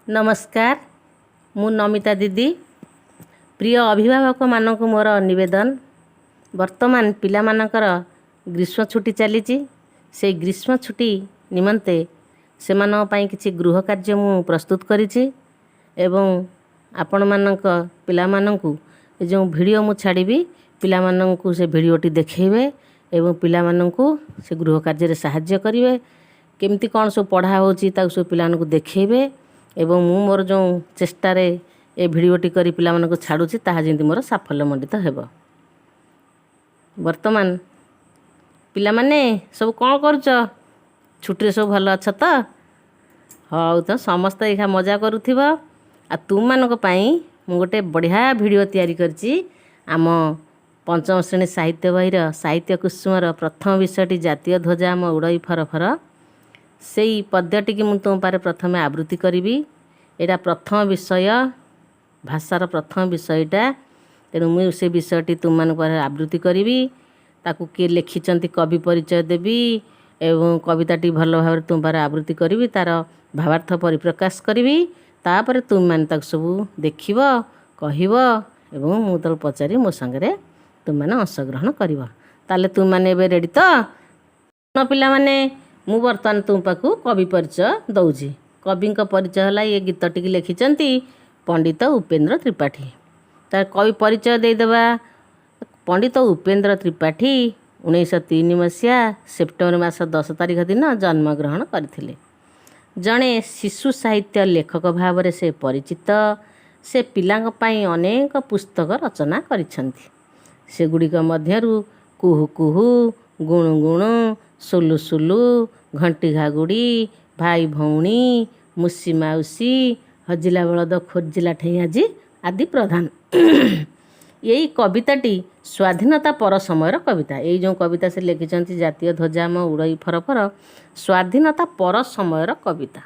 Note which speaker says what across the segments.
Speaker 1: ନମସ୍କାର, ମୁଁ ନମିତା ଦିଦି। ପ୍ରିୟ ଅଭିଭାବକମାନଙ୍କୁ ମୋର ନିବେଦନ, ବର୍ତ୍ତମାନ ପିଲାମାନଙ୍କର ଗ୍ରୀଷ୍ମ ଛୁଟି ଚାଲିଛି। ସେଇ ଗ୍ରୀଷ୍ମ ଛୁଟି ନିମନ୍ତେ ସେମାନଙ୍କ ପାଇଁ କିଛି ଗୃହ କାର୍ଯ୍ୟ ମୁଁ ପ୍ରସ୍ତୁତ କରିଛି ଏବଂ ଆପଣମାନଙ୍କ ପିଲାମାନଙ୍କୁ ଏ ଯେଉଁ ଭିଡ଼ିଓ ମୁଁ ଛାଡ଼ିବି, ପିଲାମାନଙ୍କୁ ସେ ଭିଡ଼ିଓଟି ଦେଖାଇବେ ଏବଂ ପିଲାମାନଙ୍କୁ ସେ ଗୃହ କାର୍ଯ୍ୟରେ ସାହାଯ୍ୟ କରିବେ। କେମିତି କ'ଣ ସବୁ ପଢ଼ା ହେଉଛି, ତାକୁ ସବୁ ପିଲାମାନଙ୍କୁ ଦେଖାଇବେ ଏବଂ ମୁଁ ମୋର ଯେଉଁ ଚେଷ୍ଟାରେ ଏ ଭିଡ଼ିଓଟି କରି ପିଲାମାନଙ୍କୁ ଛାଡ଼ୁଛି, ତାହା ଯେମିତି ମୋର ସାଫଲ୍ୟମଣ୍ଡିତ ହେବ। ବର୍ତ୍ତମାନ ପିଲାମାନେ ସବୁ କ'ଣ କରୁଛ? ଛୁଟିରେ ସବୁ ଭଲ ଅଛ ତ? ହଉ ତ, ସମସ୍ତେ ଏଇଖା ମଜା କରୁଥିବ। ଆଉ ତୁମମାନଙ୍କ ପାଇଁ ମୁଁ ଗୋଟେ ବଢ଼ିଆ ଭିଡ଼ିଓ ତିଆରି କରିଛି। ଆମ ପଞ୍ଚମ ଶ୍ରେଣୀ ସାହିତ୍ୟ ବହିର ସାହିତ୍ୟ କୁସୁମର ପ୍ରଥମ ବିଷୟଟି ଜାତୀୟ ଧ୍ୱଜା ଆମ ଉଡ଼ଇ ଫର ଫର, ସେଇ ପଦ୍ୟଟିକି ମୁଁ ତୁମ ପାଖରେ ପ୍ରଥମେ ଆବୃତ୍ତି କରିବି। ଏଇଟା ପ୍ରଥମ ବିଷୟ, ଭାଷାର ପ୍ରଥମ ବିଷୟଟା। ତେଣୁ ମୁଁ ସେ ବିଷୟଟି ତୁମମାନଙ୍କ ପାଖରେ ଆବୃତ୍ତି କରିବି। ତାକୁ କିଏ ଲେଖିଛନ୍ତି, କବି ପରିଚୟ ଦେବି ଏବଂ କବିତାଟି ଭଲ ଭାବରେ ତୁମ ପାଖରେ ଆବୃତ୍ତି କରିବି, ତା'ର ଭାବାର୍ଥ ପରିପ୍ରକାଶ କରିବି। ତାପରେ ତୁମେମାନେ ତାକୁ ସବୁ ଦେଖିବ, କହିବ ଏବଂ ମୁଁ ତାକୁ ପଚାରି ମୋ ସାଙ୍ଗରେ ତୁମେମାନେ ଅଂଶଗ୍ରହଣ କରିବ। ତାହେଲେ ତୁମେମାନେ ଏବେ ରେଡ଼ି ତ ପିଲାମାନେ? ମୁଁ ବର୍ତ୍ତମାନ ତୁମ ପାଖକୁ କବି ପରିଚୟ ଦେଉଛି। କବିଙ୍କ ପରିଚୟ ହେଲା, ଏ ଗୀତଟିକି ଲେଖିଛନ୍ତି ପଣ୍ଡିତ ଉପେନ୍ଦ୍ର ତ୍ରିପାଠୀ। ତାର କବି ପରିଚୟ ଦେଇଦେବା। ପଣ୍ଡିତ ଉପେନ୍ଦ୍ର ତ୍ରିପାଠୀ 1903 ମସିହା ସେପ୍ଟେମ୍ବର ମାସ 10 ତାରିଖ ଦିନ ଜନ୍ମଗ୍ରହଣ କରିଥିଲେ। ଜଣେ ଶିଶୁ ସାହିତ୍ୟ ଲେଖକ ଭାବରେ ସେ ପରିଚିତ। ସେ ପିଲାଙ୍କ ପାଇଁ ଅନେକ ପୁସ୍ତକ ରଚନା କରିଛନ୍ତି। ସେଗୁଡ଼ିକ ମଧ୍ୟରୁ କୁହୁ କୁହୁ, ଗୁଣୁ ଗୁଣୁ, ସୁଲୁ ସୁଲୁ, ଘଣ୍ଟି ଘାଗୁଡ଼ି, ଭାଇ ଭଉଣୀ, ମୁସି ମାଉସୀ, ହଜିଲା ବଳଦ ଖୋଜିଲା ଠେଇଁ ଆଜି ଆଦି ପ୍ରଧାନ। ଏଇ କବିତାଟି ସ୍ୱାଧୀନତା ପର ସମୟର କବିତା। ଏଇ ଯେଉଁ କବିତା ସେ ଲେଖିଛନ୍ତି, ଜାତୀୟ ଧ୍ୱଜା ଆମ ଉଡ଼ଇ ଫର ଫର, ସ୍ୱାଧୀନତା ପର ସମୟର କବିତା।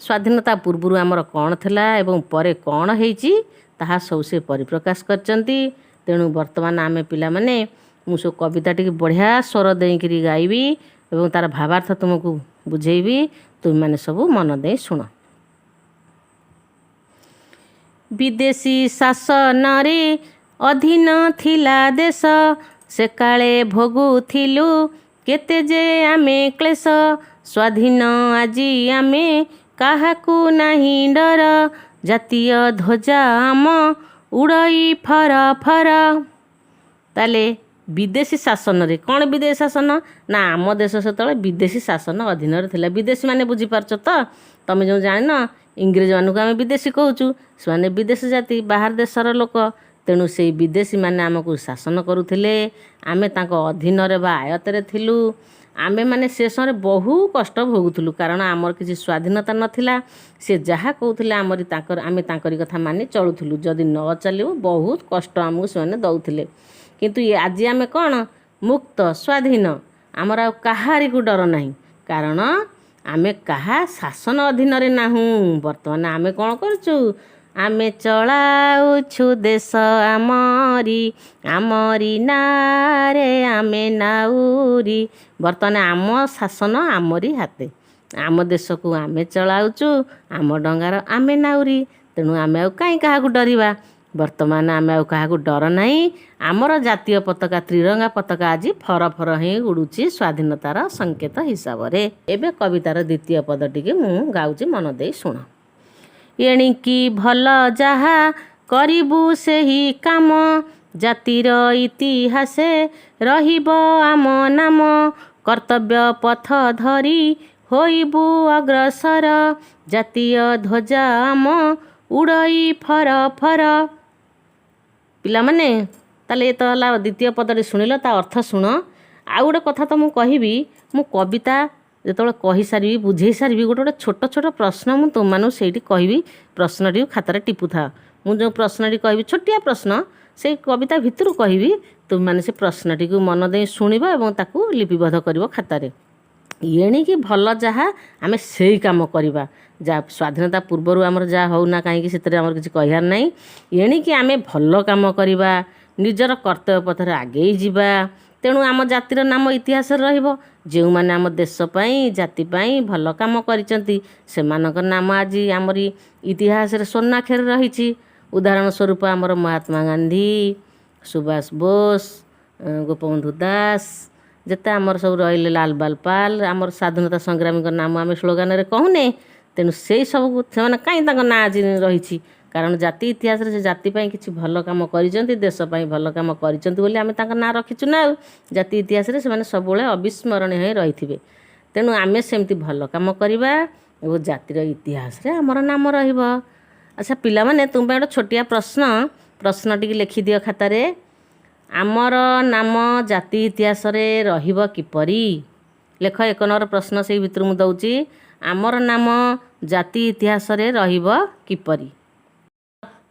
Speaker 1: ସ୍ୱାଧୀନତା ପୂର୍ବରୁ ଆମର କ'ଣ ଥିଲା ଏବଂ ପରେ କ'ଣ ହେଇଛି, ତାହା ସବୁ ସେ ପରିପ୍ରକାଶ କରିଛନ୍ତି। ତେଣୁ ବର୍ତ୍ତମାନ ଆମେ ପିଲାମାନେ, ମୁଁ ସବୁ କବିତା ଟିକେ ବଢ଼ିଆ ସ୍ୱର ଦେଇକିରି ଗାଇବି ଏବଂ ତା'ର ଭାବାର୍ଥ ତୁମକୁ ବୁଝେଇବି। ତୁମେମାନେ ସବୁ ମନ ଦେଇ ଶୁଣ। ବିଦେଶୀ ଶାସନରେ ଅଧୀନ ଥିଲା ଦେଶ, ସେକାଳେ ଭୋଗୁଥିଲୁ କେତେ ଯେ ଆମେ କ୍ଲେଶ। ସ୍ୱାଧୀନ ଆଜି ଆମେ, କାହାକୁ ନାହିଁ ଡର, ଜାତୀୟ ଧ୍ୱଜା ଆମ ଉଡ଼ଇ ଫର ଫର। ତାହେଲେ ବିଦେଶୀ ଶାସନରେ କ'ଣ? ବିଦେଶୀ ଶାସନ ନା, ଆମ ଦେଶ ସେତେବେଳେ ବିଦେଶୀ ଶାସନ ଅଧୀନରେ ଥିଲା। ବିଦେଶୀ ମାନେ ବୁଝିପାରୁଛ ତ? ତମେ ଯେଉଁ ଜାଣିନ, ଇଂରେଜମାନଙ୍କୁ ଆମେ ବିଦେଶୀ କହୁଛୁ। ସେମାନେ ବିଦେଶୀ ଜାତି, ବାହାର ଦେଶର ଲୋକ। ତେଣୁ ସେଇ ବିଦେଶୀମାନେ ଆମକୁ ଶାସନ କରୁଥିଲେ। ଆମେ ତାଙ୍କ ଅଧୀନରେ ବା ଆୟତରେ ଥିଲୁ। ଆମେମାନେ ସେ ସମୟରେ ବହୁ କଷ୍ଟ ଭୋଗୁଥିଲୁ, କାରଣ ଆମର କିଛି ସ୍ୱାଧୀନତା ନଥିଲା। ସେ ଯାହା କହୁଥିଲେ ଆମରି ତାଙ୍କର, ଆମେ ତାଙ୍କରି କଥା ମାନି ଚଳୁଥିଲୁ। ଯଦି ନ ଚାଲିବୁ, ବହୁତ କଷ୍ଟ ଆମକୁ ସେମାନେ ଦେଉଥିଲେ। କିନ୍ତୁ ଆଜି ଆମେ କ'ଣ ମୁକ୍ତ, ସ୍ୱାଧୀନ। ଆମର ଆଉ କାହାରିକୁ ଡର ନାହିଁ, କାରଣ ଆମେ କାହା ଶାସନ ଅଧୀନରେ ନାହୁଁ। ବର୍ତ୍ତମାନ ଆମେ କ'ଣ କରୁଛୁ? ଆମେ ଚଳାଉଛୁ ଦେଶ ଆମରି, ଆମରି ନାଁରେ ଆମେ ନାଉରି। ବର୍ତ୍ତମାନ ଆମ ଶାସନ ଆମରି ହାତେ। ଆମ ଦେଶକୁ ଆମେ ଚଳାଉଛୁ, ଆମ ଡଙ୍ଗାର ଆମେ ନାଉରି। ତେଣୁ ଆମେ ଆଉ କାହିଁ କାହାକୁ ଡରିବା? ବର୍ତ୍ତମାନ ଆମେ ଆଉ କାହାକୁ ଡର ନାହିଁ। ଆମର ଜାତୀୟ ପତାକା, ତ୍ରିରଙ୍ଗା ପତାକା ଆଜି ଫର ଫର ହେଇ ଉଡ଼ୁଛି ସ୍ୱାଧୀନତାର ସଂକେତ ହିସାବରେ। ଏବେ କବିତାର ଦ୍ୱିତୀୟ ପଦଟିକି ମୁଁ ଗାଉଛି, ମନ ଦେଇ ଶୁଣ। ଏଣିକି ଭଲ ଯାହା କରିବୁ ସେହି କାମ, ଜାତିର ଇତିହାସେ ରହିବ ଆମ ନାମ। କର୍ତ୍ତବ୍ୟ ପଥ ଧରି ହୋଇବୁ ଅଗ୍ରସର, ଜାତୀୟ ଧ୍ୱଜା ଆମ ଉଡ଼ଇ ଫର ଫର। ପିଲାମାନେ, ତାହେଲେ ଏ ତ ହେଲା ଦ୍ୱିତୀୟ ପଦଟି ଶୁଣିଲ, ତା ଅର୍ଥ ଶୁଣ। ଆଉ ଗୋଟେ କଥା ତ ମୁଁ କହିବି। ମୁଁ କବିତା ଯେତେବେଳେ କହିସାରିବି, ବୁଝେଇ ସାରିବି, ଗୋଟେ ଗୋଟେ ଛୋଟ ଛୋଟ ପ୍ରଶ୍ନ ମୁଁ ତୁମମାନଙ୍କୁ ସେଇଠି କହିବି। ପ୍ରଶ୍ନଟିକୁ ଖାତାରେ ଟିପୁଥାଅ। ମୁଁ ଯେଉଁ ପ୍ରଶ୍ନଟି କହିବି, ଛୋଟିଆ ପ୍ରଶ୍ନ, ସେଇ କବିତା ଭିତରୁ କହିବି। ତୁମେମାନେ ସେ ପ୍ରଶ୍ନଟିକୁ ମନ ଦେଇ ଶୁଣିବ ଏବଂ ତାକୁ ଲିପିବଦ୍ଧ କରିବ ଖାତାରେ। ଏଣିକି ଭଲ ଯାହା, ଆମେ ସେଇ କାମ କରିବା। ଯାହା ସ୍ୱାଧୀନତା ପୂର୍ବରୁ ଆମର ଯାହା ହେଉନା କାହିଁକି, ସେଥିରେ ଆମର କିଛି କହିବାର ନାହିଁ। ଏଣିକି ଆମେ ଭଲ କାମ କରିବା, ନିଜର କର୍ତ୍ତବ୍ୟ ପଥରେ ଆଗେଇ ଯିବା। ତେଣୁ ଆମ ଜାତିର ନାମ ଇତିହାସରେ ରହିବ। ଯେଉଁମାନେ ଆମ ଦେଶ ପାଇଁ, ଜାତି ପାଇଁ ଭଲ କାମ କରିଛନ୍ତି, ସେମାନଙ୍କ ନାମ ଆଜି ଆମରି ଇତିହାସରେ ସ୍ୱର୍ଣ୍ଣାକ୍ଷରରେ ରହିଛି। ଉଦାହରଣ ସ୍ୱରୂପ ଆମର ମହାତ୍ମା ଗାନ୍ଧୀ, ସୁଭାଷ ବୋଷ, ଗୋପବନ୍ଧୁ ଦାସ, ଯେତେ ଆମର ସବୁ ରହିଲେ, ଲାଲ ବାଲ ପାଲ, ଆମର ସ୍ୱାଧୀନତା ସଂଗ୍ରାମୀଙ୍କ ନାମ ଆମେ ସ୍ଲୋଗାନରେ କହୁନେ। ତେଣୁ ସେଇ ସବୁକୁ ସେମାନେ କାହିଁ ତାଙ୍କ ନାଁ ଆଜି ରହିଛି? କାରଣ ଜାତି ଇତିହାସରେ ସେ ଜାତି ପାଇଁ କିଛି ଭଲ କାମ କରିଛନ୍ତି, ଦେଶ ପାଇଁ ଭଲ କାମ କରିଛନ୍ତି ବୋଲି ଆମେ ତାଙ୍କ ନାଁ ରଖିଛୁ ନା। ଆଉ ଜାତି ଇତିହାସରେ ସେମାନେ ସବୁବେଳେ ଅବିସ୍ମରଣୀୟ ହୋଇ ରହିଥିବେ। ତେଣୁ ଆମେ ସେମିତି ଭଲ କାମ କରିବା ଓ ଜାତିର ଇତିହାସରେ ଆମର ନାମ ରହିବ। ଆଚ୍ଛା ପିଲାମାନେ, ତୁମ ପାଇଁ ଗୋଟେ ଛୋଟିଆ ପ୍ରଶ୍ନ। ପ୍ରଶ୍ନଟିକି ଲେଖିଦିଅ ଖାତାରେ। ଆମର ନାମ ଜାତି ଇତିହାସରେ ରହିବ କିପରି? ଲେଖ। 1 ନମ୍ବର ପ୍ରଶ୍ନ ସେଇ ଭିତରୁ ମୁଁ ଦେଉଛି। ଆମର ନାମ ଜାତି ଇତିହାସରେ ରହିବ କିପରି?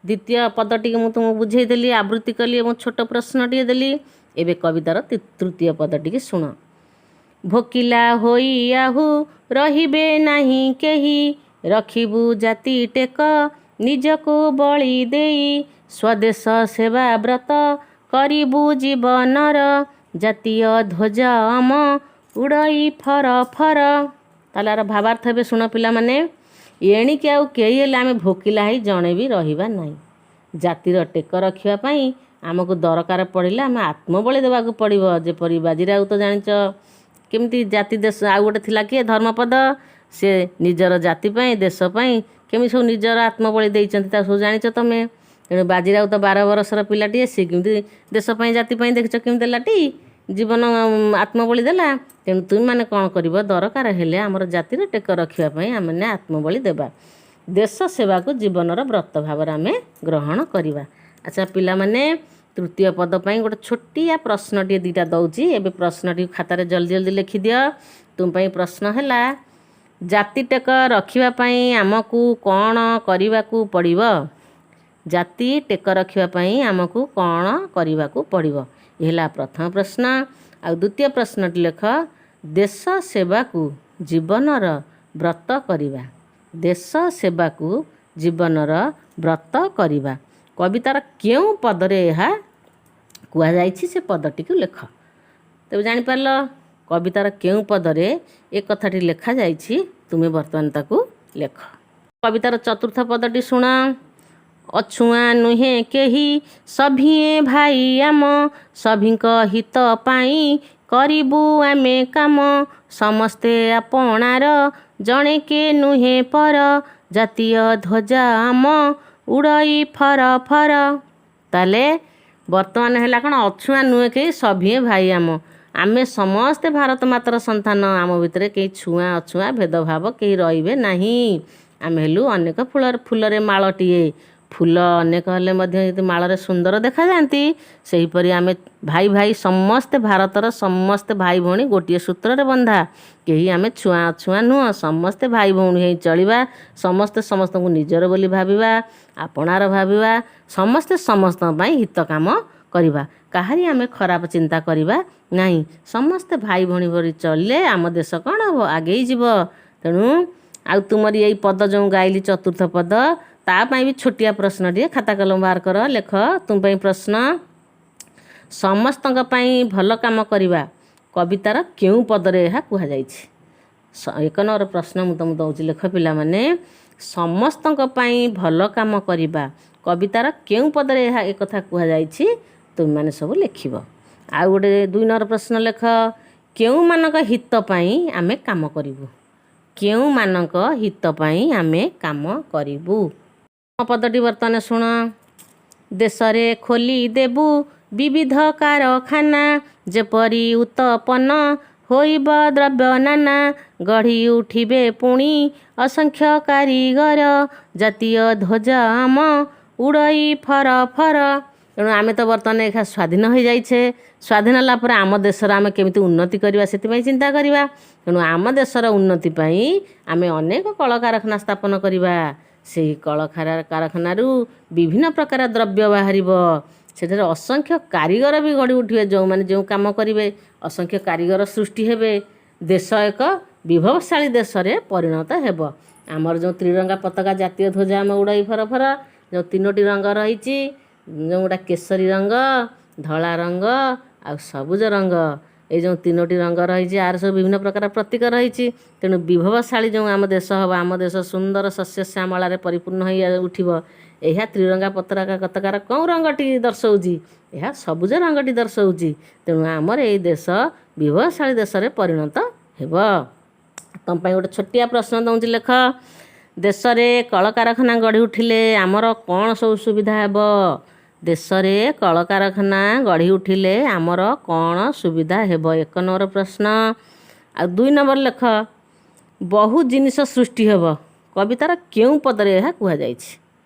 Speaker 1: ଦ୍ୱିତୀୟ ପଦଟିକି ମୁଁ ତୁମକୁ ବୁଝେଇଦେଲି, ଆବୃତ୍ତି କଲି ଏବଂ ଛୋଟ ପ୍ରଶ୍ନଟିଏ ଦେଲି। ଏବେ କବିତାର ତୃତୀୟ ପଦଟିକି ଶୁଣ। ଭୋକିଲା ହୋଇ ଆହୁ ରହିବେ ନାହିଁ କେହି, ରଖିବୁ ଜାତି ଟେକ ନିଜକୁ ବଳି ଦେଇ, ସ୍ୱଦେଶ ସେବା ବ୍ରତ କରିବୁ ଜୀବନର, ଜାତୀୟ ଧ୍ୱଜ ଆମ ଉଡ଼ଇ ଫର ଫର। ତାହେଲେ ଆର ଭାବାର୍ଥ ଏବେ ଶୁଣ ପିଲାମାନେ। ଏଣିକି ଆଉ କେହି ହେଲେ ଆମେ ଭୋକିଲା ହେଇ ଜଣେ ବି ରହିବା ନାହିଁ। ଜାତିର ଟେକ ରଖିବା ପାଇଁ ଆମକୁ ଦରକାର ପଡ଼ିଲେ ଆମେ ଆତ୍ମବଳି ଦେବାକୁ ପଡ଼ିବ। ଯେପରି ବାଜି ରାଉତ, ଜାଣିଛ କେମିତି ଜାତି ଦେଶ, ଆଉ ଗୋଟେ ଥିଲା କିଏ, ଧର୍ମପଦ, ସେ ନିଜର ଜାତି ପାଇଁ, ଦେଶ ପାଇଁ କେମିତି ସବୁ ନିଜର ଆତ୍ମବଳି ଦେଇଛନ୍ତି, ତାକୁ ସବୁ ଜାଣିଛ ତମେ। ତେଣୁ ବାଜି ରାଉତ 12 ବର୍ଷର ପିଲାଟିଏ, ସେ କେମିତି ଦେଶ ପାଇଁ, ଜାତି ପାଇଁ ଦେଖିଛ କେମିତି ଦେଲାଟି ଜୀବନ, ଆତ୍ମବଳି ଦେଲା। ତେଣୁ ତୁମେମାନେ କ'ଣ କରିବ? ଦରକାର ହେଲେ ଆମର ଜାତିର ଟେକ ରଖିବା ପାଇଁ ଆମେମାନେ ଆତ୍ମବଳି ଦେବା। ଦେଶ ସେବାକୁ ଜୀବନର ବ୍ରତ ଭାବରେ ଆମେ ଗ୍ରହଣ କରିବା। ଆଚ୍ଛା ପିଲାମାନେ, ତୃତୀୟ ପଦ ପାଇଁ ଗୋଟେ ଛୋଟିଆ ପ୍ରଶ୍ନଟିଏ ଦୁଇଟା ଦେଉଛି। ଏବେ ପ୍ରଶ୍ନଟି ଖାତାରେ ଜଲ୍ଦି ଜଲ୍ଦି ଲେଖିଦିଅ। ତୁମ ପାଇଁ ପ୍ରଶ୍ନ ହେଲା, ଜାତି ଟେକ ରଖିବା ପାଇଁ ଆମକୁ କ'ଣ କରିବାକୁ ପଡ଼ିବ? ଜାତି ଟେକ ରଖିବା ପାଇଁ ଆମକୁ କ'ଣ କରିବାକୁ ପଡ଼ିବ? ଏ ହେଲା ପ୍ରଥମ ପ୍ରଶ୍ନ। ଆଉ ଦ୍ୱିତୀୟ ପ୍ରଶ୍ନଟି ଲେଖ, ଦେଶ ସେବାକୁ ଜୀବନର ବ୍ରତ କରିବା। ଦେଶ ସେବାକୁ ଜୀବନର ବ୍ରତ କରିବା, କବିତାର କେଉଁ ପଦରେ ଏହା କୁହାଯାଇଛି, ସେ ପଦଟିକୁ ଲେଖ। ତେବେ ଜାଣିପାରିଲ, କବିତାର କେଉଁ ପଦରେ ଏ କଥାଟି ଲେଖାଯାଇଛି, ତୁମେ ବର୍ତ୍ତମାନ ତାକୁ ଲେଖ। କବିତାର ଚତୁର୍ଥ ପଦଟି ଶୁଣ। ଅଛୁଆଁ ନୁହେଁ କେହି ସଭିଏଁ ଭାଇ ଆମ, ସଭିଙ୍କ ହିତ ପାଇଁ କରିବୁ ଆମେ କାମ, ସମସ୍ତେ ଆପଣାର ଜଣେ କେ ନୁହେଁ ପର, ଜାତୀୟ ଧ୍ୱଜ ଆମ ଉଡ଼ଇ ଫର ଫର। ତାହେଲେ ବର୍ତ୍ତମାନ ହେଲା କ'ଣ? ଅଛୁଆଁ ନୁହେଁ କେହି ସଭିଏଁ ଭାଇ ଆମ। ଆମେ ସମସ୍ତେ ଭାରତ ମାତାର ସନ୍ତାନ। ଆମ ଭିତରେ କେହି ଛୁଆଁ ଅଛୁଆଁ ଭେଦଭାବ କେହି ରହିବେ ନାହିଁ। ଆମେ ହେଲୁ ଅନେକ ଫୁଲରେ ମାଳଟିଏ। ଫୁଲ ଅନେକ ହେଲେ ମଧ୍ୟ ଯଦି ମାଳରେ ସୁନ୍ଦର ଦେଖାଯାଆନ୍ତି, ସେହିପରି ଆମେ ଭାଇ ଭାଇ ସମସ୍ତେ, ଭାରତର ସମସ୍ତେ ଭାଇ ଭଉଣୀ ଗୋଟିଏ ସୂତ୍ରରେ ବନ୍ଧା। କେହି ଆମେ ଛୁଆଁ ଅଛୁଆଁ ନୁହଁ। ସମସ୍ତେ ଭାଇ ଭଉଣୀ ହେଇ ଚଳିବା। ସମସ୍ତେ ସମସ୍ତଙ୍କୁ ନିଜର ବୋଲି ଭାବିବା, ଆପଣାର ଭାବିବା। ସମସ୍ତେ ସମସ୍ତଙ୍କ ପାଇଁ ହିତ କାମ କରିବା। କାହାରି ଆମେ ଖରାପ ଚିନ୍ତା କରିବା ନାହିଁ। ସମସ୍ତେ ଭାଇ ଭଉଣୀ ଭଳି ଚଳିଲେ ଆମ ଦେଶ କ'ଣ ହେବ? ଆଗେଇ ଯିବ। ତେଣୁ ଆଉ ତୁମରି ଏଇ ପଦ ଯେଉଁ ଗାଇଲି, ଚତୁର୍ଥ ପଦ, ତା ପାଇଁ ବି ଛୋଟିଆ ପ୍ରଶ୍ନଟିଏ। ଖାତା କଲମ ବାହାର କର, ଲେଖ। ତୁମ ପାଇଁ ପ୍ରଶ୍ନ, ସମସ୍ତଙ୍କ ପାଇଁ ଭଲ କାମ କରିବା, କବିତାର କେଉଁ ପଦରେ ଏହା କୁହାଯାଇଛି? 1 ନମ୍ବର ପ୍ରଶ୍ନ ମୁଁ ତୁମକୁ ଦେଉଛି, ଲେଖ ପିଲାମାନେ। ସମସ୍ତଙ୍କ ପାଇଁ ଭଲ କାମ କରିବା, କବିତାର କେଉଁ ପଦରେ ଏହା ଏକଥା କୁହାଯାଇଛି, ତୁମେମାନେ ସବୁ ଲେଖିବ। ଆଉ ଗୋଟେ 2 ନମ୍ବର ପ୍ରଶ୍ନ ଲେଖ, କେଉଁମାନଙ୍କ ହିତ ପାଇଁ ଆମେ କାମ କରିବୁ? କେଉଁମାନଙ୍କ ହିତ ପାଇଁ ଆମେ କାମ କରିବୁ? ପଦଟି ବର୍ତ୍ତମାନ ଶୁଣ। ଦେଶରେ ଖୋଲି ଦେବୁ ବିବିଧ କାରଖାନା, ଯେପରି ଉତ୍ପନ୍ନ ହୋଇବ ଦ୍ରବ୍ୟ ନାନା, ଗଢ଼ି ଉଠିବେ ପୁଣି ଅସଂଖ୍ୟ କାରିଗର, ଜାତୀୟ ଧ୍ୱଜ ଆମ ଉଡ଼ଇ ଫର ଫର। ତେଣୁ ଆମେ ତ ବର୍ତ୍ତମାନ ଏକା ସ୍ୱାଧୀନ ହୋଇଯାଇଛେ। ସ୍ୱାଧୀନ ହେଲା ପରେ ଆମ ଦେଶର ଆମେ କେମିତି ଉନ୍ନତି କରିବା, ସେଥିପାଇଁ ଚିନ୍ତା କରିବା। ତେଣୁ ଆମ ଦେଶର ଉନ୍ନତି ପାଇଁ ଆମେ ଅନେକ କଳକାରଖାନା ସ୍ଥାପନ କରିବା। ସେହି କାରଖାନାରୁ ବିଭିନ୍ନ ପ୍ରକାର ଦ୍ରବ୍ୟ ବାହାରିବ। ସେଠାରେ ଅସଂଖ୍ୟ କାରିଗର ବି ଗଢ଼ି ଉଠିବେ। ଯେଉଁମାନେ ଯେଉଁ କାମ କରିବେ, ଅସଂଖ୍ୟ କାରିଗର ସୃଷ୍ଟି ହେବେ। ଦେଶ ଏକ ବିଭବଶାଳୀ ଦେଶରେ ପରିଣତ ହେବ। ଆମର ଯେଉଁ ତ୍ରିରଙ୍ଗା ପତାକା, ଜାତୀୟ ଧ୍ୱଜ ଆମ ଉଡ଼ାଇ ଫର ଫର, ଯେଉଁ ତିନୋଟି ରଙ୍ଗ ରହିଛି, ଯେଉଁଗୁଡ଼ା କେଶରୀ ରଙ୍ଗ, ଧଳା ରଙ୍ଗ ଆଉ ସବୁଜ ରଙ୍ଗ। ଏଇ ଯେଉଁ ତିନୋଟି ରଙ୍ଗ ରହିଛି, ଆର ସବୁ ବିଭିନ୍ନ ପ୍ରକାର ପ୍ରତୀକ ରହିଛି। ତେଣୁ ବିଭବଶାଳୀ ଯେଉଁ ଆମ ଦେଶ ହେବ, ଆମ ଦେଶ ସୁନ୍ଦର ଶସ୍ୟ ଶ୍ୟାମଳାରେ ପରିପୂର୍ଣ୍ଣ ହୋଇ ଉଠିବ। ଏହା ତ୍ରିରଙ୍ଗା ପତାକା ପତାକାର କେଉଁ ରଙ୍ଗଟି ଦର୍ଶାଉଛି? ଏହା ସବୁଜ ରଙ୍ଗଟି ଦର୍ଶାଉଛି। ତେଣୁ ଆମର ଏଇ ଦେଶ ବିଭବଶାଳୀ ଦେଶରେ ପରିଣତ ହେବ। ତୁମ ପାଇଁ ଗୋଟେ ଛୋଟିଆ ପ୍ରଶ୍ନ ଦେଉଛି, ଲେଖ। ଦେଶରେ କଳକାରଖାନା ଗଢ଼ି ଉଠିଲେ ଆମର କ'ଣ ସବୁ ସୁବିଧା ହେବ? ଦେଶରେ କଳକାରଖାନା ଗଢ଼ି ଉଠିଲେ ଆମର କ'ଣ ସୁବିଧା ହେବ? 1 ନମ୍ବର ପ୍ରଶ୍ନ। ଆଉ 2 ନମ୍ବର ଲେଖ, ବହୁ ଜିନିଷ ସୃଷ୍ଟି ହେବ। କବିତାର କେଉଁ ପଦରେ ଏହା କୁହାଯାଇଛି?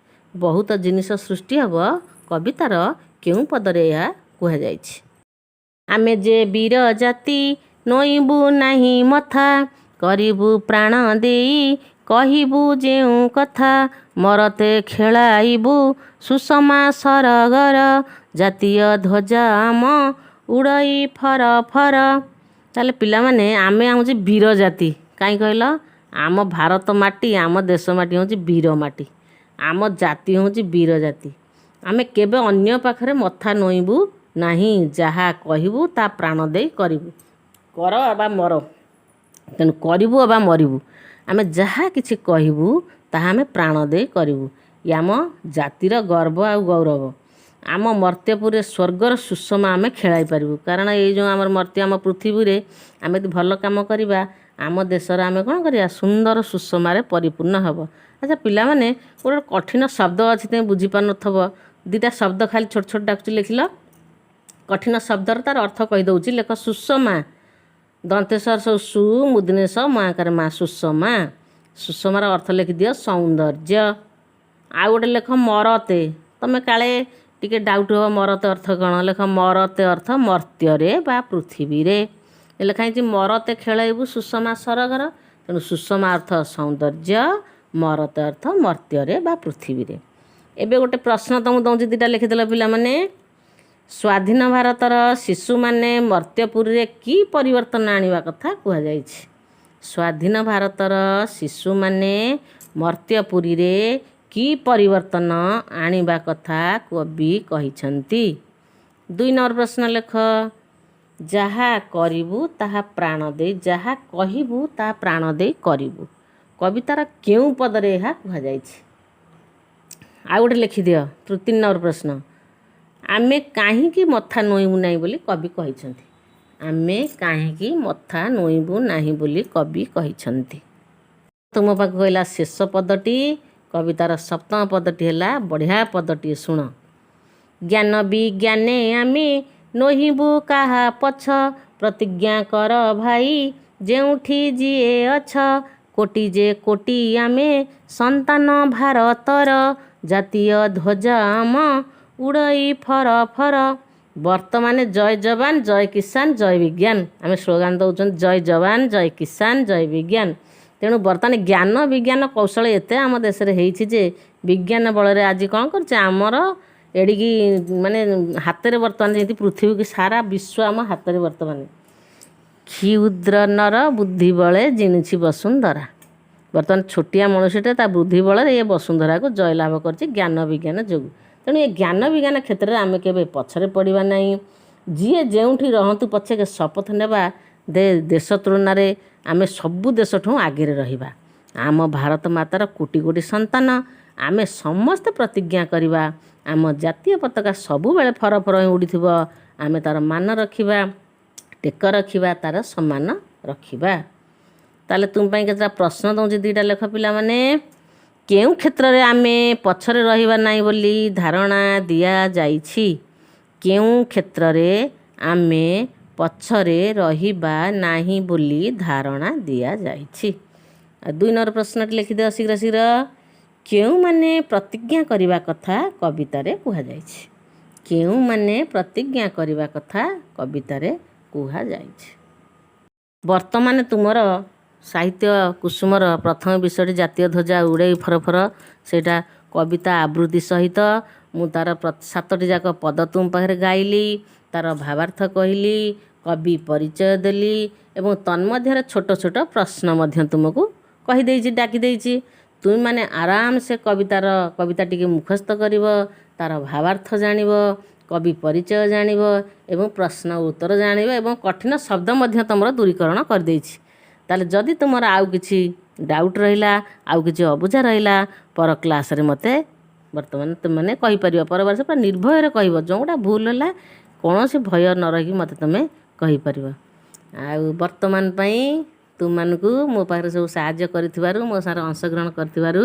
Speaker 1: ବହୁତ ଜିନିଷ ସୃଷ୍ଟି ହେବ, କବିତାର କେଉଁ ପଦରେ ଏହା କୁହାଯାଇଛି? ଆମେ ଯେ ବୀର ଜାତି, ନଇଁବୁ ନାହିଁ ମଥା, କରିବୁ ପ୍ରାଣ ଦେଇ କହିବୁ ଯେଉଁ କଥା, ମରତେ ଖେଳାଇବୁ ସୁଷମା ସରଗର, ଜାତୀୟ ଧ୍ୱଜା ଆମ ଉଡ଼ଇ ଫର ଫର। ତାହେଲେ ପିଲାମାନେ, ଆମେ ହେଉଛି ବୀର ଜାତି। କାହିଁ କହିଲ? ଆମ ଭାରତ ମାଟି, ଆମ ଦେଶ ମାଟି ହେଉଛି ବୀର ମାଟି। ଆମ ଜାତି ହେଉଛି ବୀର ଜାତି। ଆମେ କେବେ ଅନ୍ୟ ପାଖରେ ମଥା ନଇଁବୁ ନାହିଁ। ଯାହା କହିବୁ ତା ପ୍ରାଣ ଦେଇ କରିବୁ। କର ଅବା ମର। ତେଣୁ କରିବୁ ଅବା ମରିବୁ, ଆମେ ଯାହା କିଛି କହିବୁ ତାହା ଆମେ ପ୍ରାଣ ଦେଇ କରିବୁ। ଇଏ ଆମ ଜାତିର ଗର୍ବ ଆଉ ଗୌରବ। ଆମ ମର୍ତ୍ତ୍ୟପୁରରେ ସ୍ୱର୍ଗର ସୁଷମା ଆମେ ଖେଳାଇ ପାରିବୁ। କାରଣ ଏଇ ଯେଉଁ ଆମର ମର୍ତ୍ତ୍ୟ, ଆମ ପୃଥିବୀରେ ଆମେ ଯଦି ଭଲ କାମ କରିବା, ଆମ ଦେଶର ଆମେ କ'ଣ କରିବା, ସୁନ୍ଦର ସୁଷମାରେ ପରିପୂର୍ଣ୍ଣ ହେବ। ଆଚ୍ଛା ପିଲାମାନେ, ଗୋଟେ କଠିନ ଶବ୍ଦ ଅଛି, ତୁମେ ବୁଝିପାରୁନଥିବ। ଦୁଇଟା ଶବ୍ଦ ଖାଲି ଛୋଟ ଛୋଟ ଡାକୁଛି, ଲେଖିଲ। କଠିନ ଶବ୍ଦର ତାର ଅର୍ଥ କହିଦେଉଛି, ଲେଖ। ସୁଷମା, ଦନ୍ତେଶ୍ୱର ସବୁ ସୁ ମୁଦିନେଶ ମହାକାର ମା, ସୁଷମା। ସୁଷମାର ଅର୍ଥ ଲେଖିଦିଅ ସୌନ୍ଦର୍ଯ୍ୟ। ଆଉ ଗୋଟେ ଲେଖ, ମରତେ। ତୁମେ କାଳେ ଟିକେ ଡାଉଟ୍ ହେବ ମରତେ ଅର୍ଥ କ'ଣ, ଲେଖ ମରତେ ଅର୍ଥ ମର୍ତ୍ତ୍ୟରେ ବା ପୃଥିବୀରେ। ଲେଖା ହେଇଛି ମରତେ ଖେଳାଇବୁ ସୁଷମା ସରଗର। ତେଣୁ ସୁଷମା ଅର୍ଥ ସୌନ୍ଦର୍ଯ୍ୟ, ମରତେ ଅର୍ଥ ମର୍ତ୍ତ୍ୟରେ ବା ପୃଥିବୀରେ। ଏବେ ଗୋଟେ ପ୍ରଶ୍ନ ତୁମକୁ ଦେଉଛି, ଦୁଇଟା ଲେଖିଦେଲ ପିଲାମାନେ। ସ୍ୱାଧୀନ ଭାରତର ଶିଶୁମାନେ ମର୍ତ୍ତ୍ୟପୁରୀରେ କି ପରିବର୍ତ୍ତନ ଆଣିବା କଥା କୁହାଯାଇଛି? ସ୍ୱାଧୀନ ଭାରତର ଶିଶୁମାନେ ମର୍ତ୍ତ୍ୟପୁରୀରେ କି ପରିବର୍ତ୍ତନ ଆଣିବା କଥା କବି କହିଛନ୍ତି? 2 ନମ୍ବର ପ୍ରଶ୍ନ ଲେଖ, ଯାହା କରିବୁ ତାହା ପ୍ରାଣ ଦେଇ, ଯାହା କହିବୁ ତାହା ପ୍ରାଣ ଦେଇ କରିବୁ। କବିତାର କେଉଁ ପଦରେ ଏହା କୁହାଯାଇଛି? ଆଉ ଗୋଟେ ଲେଖିଦିଅ, 3 ନମ୍ବର ପ୍ରଶ୍ନ। ଆମେ କାହିଁକି ମଥା ନୋଇବୁ ନାହିଁ ବୋଲି କବି କହିଛନ୍ତି? ଆମେ କାହିଁକି ମଥା ନୋଇବୁ ନାହିଁ ବୋଲି କବି କହିଛନ୍ତି? ତୁମ ପାଖକୁ କହିଲା ଶେଷ ପଦଟି, କବିତାର ସପ୍ତମ ପଦଟି ହେଲା ବଢ଼ିଆ ପଦଟିଏ, ଶୁଣ। ଜ୍ଞାନ ବିଜ୍ଞାନେ ଆମେ ନୋହିବୁ କାହା ପଛ, ପ୍ରତିଜ୍ଞା କର ଭାଇ ଯେଉଁଠି ଯିଏ ଅଛ, କୋଟି ଯେ କୋଟି ଆମେ ସନ୍ତାନ ଭାରତର, ଜାତୀୟ ଧ୍ୱଜ ଆମ ଉଡ଼ଇ ଫର ଫର। ବର୍ତ୍ତମାନ ଜୟ ଯବାନ, ଜୟ କିଷାନ, ଜୟ ବିଜ୍ଞାନ ଆମେ ସ୍ଲୋଗାନ ଦେଉଛନ୍ତି। ଜୟ ଯବାନ, ଜୟ କିଷାନ, ଜୟ ବିଜ୍ଞାନ। ତେଣୁ ବର୍ତ୍ତମାନ ଜ୍ଞାନ ବିଜ୍ଞାନ କୌଶଳ ଏତେ ଆମ ଦେଶରେ ହେଇଛି ଯେ ବିଜ୍ଞାନ ବଳରେ ଆଜି କ'ଣ କରୁଛେ, ଆମର ଏଡ଼ିକି ମାନେ ହାତରେ ବର୍ତ୍ତମାନ ଯେମିତି ପୃଥିବୀକୁ ସାରା ବିଶ୍ୱ ଆମ ହାତରେ ବର୍ତ୍ତମାନ। କ୍ଷୁଦ୍ର ନର ବୁଦ୍ଧି ବଳେ ଜିଣିଛି ବସୁନ୍ଧରା। ବର୍ତ୍ତମାନ ଛୋଟିଆ ମଣିଷଟା ତା ବୁଦ୍ଧି ବଳରେ ଏ ବସୁନ୍ଧରାକୁ ଜୟଲାଭ କରିଛି ଜ୍ଞାନ ବିଜ୍ଞାନ ଯୋଗୁଁ। ତେଣୁ ଏ ଜ୍ଞାନ ବିଜ୍ଞାନ କ୍ଷେତ୍ରରେ ଆମେ କେବେ ପଛରେ ପଡ଼ିବା ନାହିଁ। ଯିଏ ଯେଉଁଠି ରହନ୍ତୁ ପଛକେ, ଶପଥ ନେବା ଦେଶ ତୁଳନାରେ ଆମେ ସବୁ ଦେଶଠୁଁ ଆଗରେ ରହିବା। ଆମ ଭାରତ ମାତାର କୋଟି କୋଟି ସନ୍ତାନ ଆମେ ସମସ୍ତେ ପ୍ରତିଜ୍ଞା କରିବା, ଆମ ଜାତୀୟ ପତାକା ସବୁବେଳେ ଫର ଫର ହୋଇ ଉଡ଼ିଥିବ। ଆମେ ତା'ର ମାନ ରଖିବା, ଟେକ ରଖିବା, ତା'ର ସମ୍ମାନ ରଖିବା। ତାହେଲେ ତୁମ ପାଇଁ କେତେଟା ପ୍ରଶ୍ନ ଦେଉଛି, ଦୁଇଟା ଲେଖ ପିଲାମାନେ। କେଉଁ କ୍ଷେତ୍ରରେ ଆମେ ପଛରେ ରହିବା ନାହିଁ ବୋଲି ଧାରଣା ଦିଆଯାଇଛି? କେଉଁ କ୍ଷେତ୍ରରେ ଆମେ ପଛରେ ରହିବା ନାହିଁ ବୋଲି ଧାରଣା ଦିଆଯାଇଛି? ଆଉ 2 ନମ୍ବର ପ୍ରଶ୍ନଟି ଲେଖିଦିଅ ଶୀଘ୍ର ଶୀଘ୍ର। କେଉଁମାନେ ପ୍ରତିଜ୍ଞା କରିବା କଥା କବିତାରେ କୁହାଯାଇଛି? କେଉଁମାନେ ପ୍ରତିଜ୍ଞା କରିବା କଥା କବିତାରେ କୁହାଯାଇଛି? ବର୍ତ୍ତମାନ ତୁମର ସାହିତ୍ୟ କୁସୁମର ପ୍ରଥମ ବିଷୟଟି ଜାତୀୟ ଧ୍ୱଜା ଉଡ଼େଇ ଫର ଫର, ସେଇଟା କବିତା ଆବୃତ୍ତି ସହିତ ମୁଁ ତା'ର 7ଟି ଯାକ ପଦ ତୁମ ପାଖରେ ଗାଇଲି, ତା'ର ଭାବାର୍ଥ କହିଲି, କବି ପରିଚୟ ଦେଲି ଏବଂ ତନ୍ମଧ୍ୟରେ ଛୋଟ ଛୋଟ ପ୍ରଶ୍ନ ମଧ୍ୟ ତୁମକୁ କହିଦେଇଛି, ଡାକିଦେଇଛି। ତୁମେମାନେ ଆରାମସେ କବିତା ଟିକେ ମୁଖସ୍ଥ କରିବ, ତା'ର ଭାବାର୍ଥ ଜାଣିବ, କବି ପରିଚୟ ଜାଣିବ ଏବଂ ପ୍ରଶ୍ନ ଉତ୍ତର ଜାଣିବ ଏବଂ କଠିନ ଶବ୍ଦ ମଧ୍ୟ ତୁମର ଦୂରୀକରଣ କରିଦେଇଛି। ତାହେଲେ ଯଦି ତୁମର ଆଉ କିଛି ଡାଉଟ୍ ରହିଲା, ଆଉ କିଛି ଅବୁଝା ରହିଲା, ପର କ୍ଲାସ୍ରେ ମୋତେ ବର୍ତ୍ତମାନ ତୁମେମାନେ କହିପାରିବ। ପର ବର୍ଷ ପୁରା ନିର୍ଭୟରେ କହିବ। ଯେଉଁଟା ଭୁଲ ହେଲା, କୌଣସି ଭୟ ନ ରହିକି ମୋତେ ତୁମେ କହିପାରିବ। ଆଉ ବର୍ତ୍ତମାନ ପାଇଁ ତୁମମାନଙ୍କୁ ମୋ ପାଖରେ ସବୁ ସାହାଯ୍ୟ କରିଥିବାରୁ, ମୋ ସାଙ୍ଗରେ ଅଂଶଗ୍ରହଣ କରିଥିବାରୁ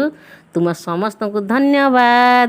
Speaker 1: ତୁମ ସମସ୍ତଙ୍କୁ ଧନ୍ୟବାଦ।